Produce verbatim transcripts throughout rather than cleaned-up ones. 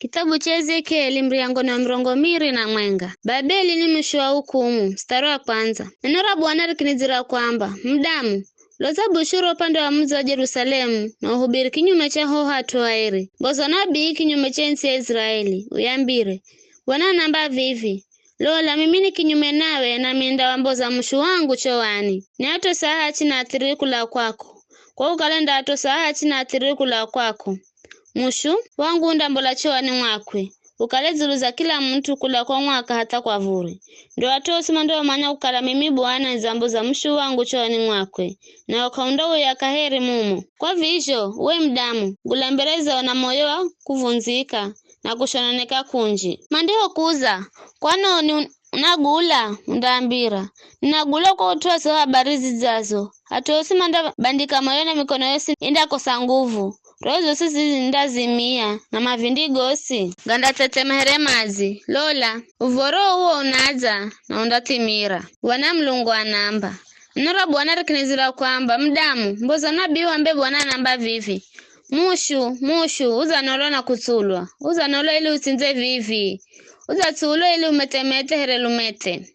Kitabu cha Ezekieli, muryango ni wa mirongo miri na mwenga. Babeli ni mushu wa hukumu, mstari wa kwanza. Neno ra Bwana rikinidzira kwamba, "Mudamu, loza bushuru upande wa mudzi wa Jerusalemu, na uhubiri kinyume cha ho hat'u hairi. Mboza unabii kinyume cha ntsi ya Israeli, uyambire, 'Bwana anamba vivi, Lola, mimi ni kinyume nawe, nami ndawamboza mushu wangu chowani. Niatosa ahachi na athiriri kula kwako, kwa ukala ndaatosa ahachi na athiriri kula kwako. Mushu wangu undambola chowani mwakwe, ukale dzulu za kila mut'u kula kwa mwaka hatha kwa vuri. Ndo at'u osi mandomanya kukala mimi Bwana nidzamboza mushu wangu chowani mwakwe, nao k'aundauya kaheri mumo.' Kwa vizho, we mudamu, gula mbere zao na moyo wa kuvundzika na kushononeka kunji. Mandihokuza, 'Kwanoni un-, unagula?' Undaambira, 'Ninagula kwa ut'u wa zo habari zidzazo. At'u osi mandabandika moyo na mikono yosi indakosa nguvu. Roho zosi zindazimia, na mavindi gosi gandathethema here madzi. Lola, uv̱oro uwo unadza na undathimira,' Bwana Mulungu anamba. Neno ra Bwana rikinizira kwamba, 'Mudamu, mboza unabii wambe Bwana anamba vivi, Mushu, mushu, udzanolwa na kutsulwa, udzanolwa ili utsindze vivi, udzatsulwa ili umetemete here lumete.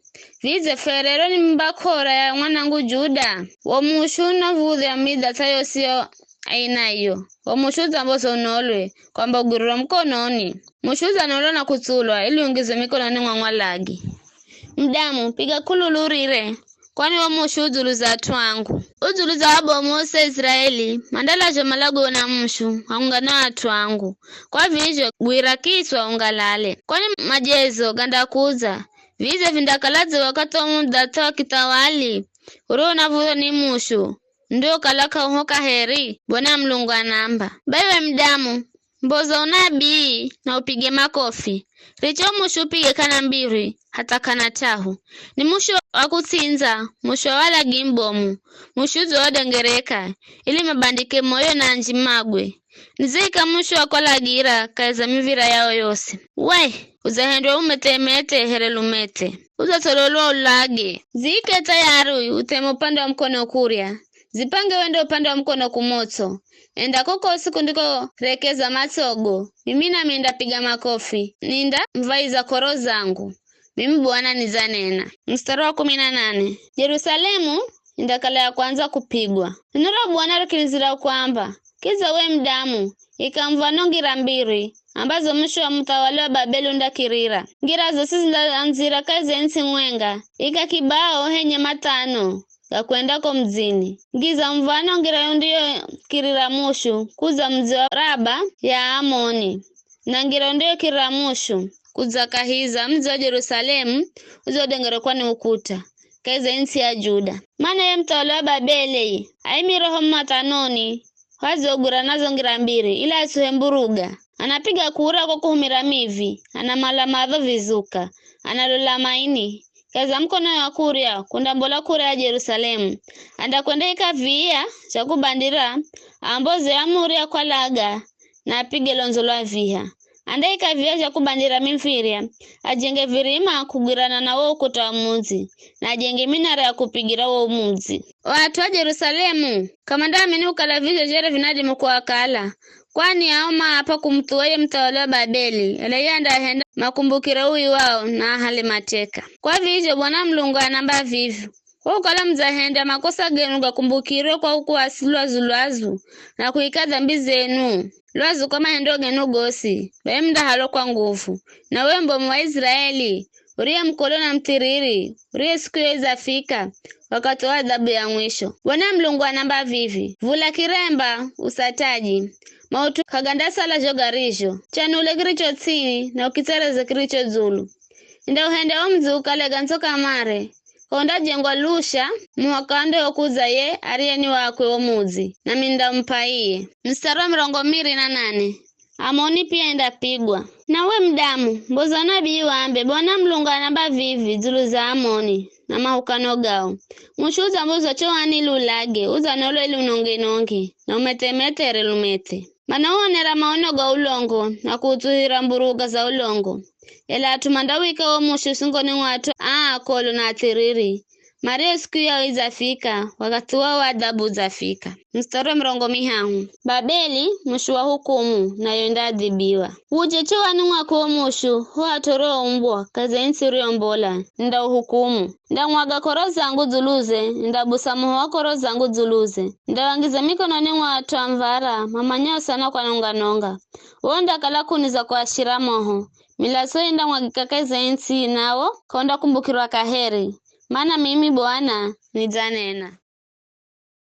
Vidze fwerero ni mbak'ora ya mwanangu Juda? Wo mushu unav̱udhya midhatha yosi yo aina iyo. Wo mushu udzamboza unolwe, kwamba ugwiriro mukononi. Mushu udzanolwa na kutsulwa ili ungizwe mikononi mwa mwalagi. Mudamu, piga k'ululu urire, kwani wo mushu udzuluza at'u angu. Udzuluza wabomu ose Israeli, mandalazho malagwe na mushu, hamwenga na at'u angu. Kwa vizho, gwira kitswa ungalale, kwani majezo gandakudza. Vidze vindakaladze wakathi wa mudhatha wa kithawali, urio unav̱udhwa ni mushu, ndio ukala k'auhoka heri? Bwana Mulungu anamba. Bai we mudamu, mboza unabii na upige makofi. Richa wo mushu upige k'ana mbiri, hatha k'ana t'ahu. Ni mushu wa kutsindza, mushu wa walagi mubomu, mushu udzo wodengereka, ili mabandike moyo na anji magwe. Nidzika mushu wa kwalagira kahi za miv̱ira yao yosi. We, udzahendwa umetemete here lumete. Udzatsololwa ulage. Dziike thayari utheme upande wa mukono kurya. Dzipange wende upande wa mukono kumotso. Enda kokosi kundikorekeza matsogo. Mimi nami nindapiga makofi. Nindamuv̱aiza k'oro zangu. Mimi Bwana nidzanena. Mstari wa kumi na nane. Jerusalemu indakala ya kwandza kupigwa. Neno ra Bwana rikinizira kwamba, kidza we mudamu, ika muv̱ano ngira mbiri, ambazo mushu wa muthawali wa Babeli undakirira. Ngira zosi zindaandzira kahi za ntsi mwenga, ika kibao henye mathano ga kwenda ko mudzini. Ngiza muv̱ano ngira yondiyokirira mushu kudza mudzi wa Raba ya Aamoni, na ngira yondiyokirira mushu kudza kahi za mudzi wa Jerusalemu udzodengerekwa ni ukuta, kahi za ntsi ya Juda. Mana ye muthawali wa Babeli aimire ho mathanoni, hwadzogwira nazo ngira mbiri, ili atsuhe mburuga. Anapiga kura kwa kuhumira miv̱i, anamala madho vizuka, analola maini. Kahi za mukono wa kurya kundambola kura ya Jerusalemu. Andakwenda ikav̱ia cha kubandira, amboze amuri ya kwalaga, na apige londzo lwa viha. Andaikav̱ia cha kubandira miv̱irya, ajenge virima kugwirana na wo ukuta wa mudzi, na ajenge minara ya kupigira wo mudzi. O at'u a Jerusalemu k'amandaamini kukala vizho zhere vinadimu kuakala, kwani ao maap'a kumuthuwa ye muthawali wa Babeli, ela iye andahenda makumbukire uwi wao na ahale mateka. Kwa vizho Bwana Mulungu anamba vivi, kwa kukala mudzahenda makosa genu gakumbukirwe kwa ukuasi lwazu-lwazu na kuika dhambi zenu lwazu kwa mahendo genu gosi, bai mundahalwa kwa nguvu. Na we mbomu wa Israeli, uriye mukolo na muthiriri, uriye siku iyo idzafika, wakathi wa adhabu ya mwisho. Bwana Mulungu anamba vivi, vula kiremba, usa taji, maut'u k'agandasala zho garizho, chanule kiricho ts'ini na ukitsereze kiricho dzulu. Nindauhenda wo mudzi ukale gandzo kamare, k'aundajengwa lusha, muhaka andehokudza ye ariye ni wakwe wo mudzi, nami nindamup'a iye. Mstari wa mirongo miri na nane. Amoni pia indapigwa. Na we mudamu, mboza unabii wambe, Bwana Mulungu anamba vivi dzulu za Amoni na mahukano gao. Mushu udzambozwa chowani ili ulage, udzanolwa ili unonge-nonge, na umetemete here lumete. Mana uonera maono ga ulongo na kuutsuhira mburuga za ulongo. Ela at'u mandawika wo mushu singoni mwa at'u aa akolo na athiriri, Mario siku yao idzafika, wakathi wao wa adhabu udzafika. Mstari wa mirongo mihahu. Babeli, mushu wa hukumu, nayo indaadhibiwa. Ujeche wa ni mwaka wo mushu, ho at'u orioumbwa, kaze ntsi uriombola, nindauhukumu. Ndamwaga k'oro zangu dzuluze, ndabusa muho wa k'oro zangu dzuluze. Ndawangiza mikononi mwa at'u a mvara, mamanyao sana kwanonga-nonga. Wo ndakala k'uni za kuashira moho. Milatso indamwagika kaze ntsi, nawo k'aundakumbukirwa kaheri. Mana mimi Bwana nidzanena.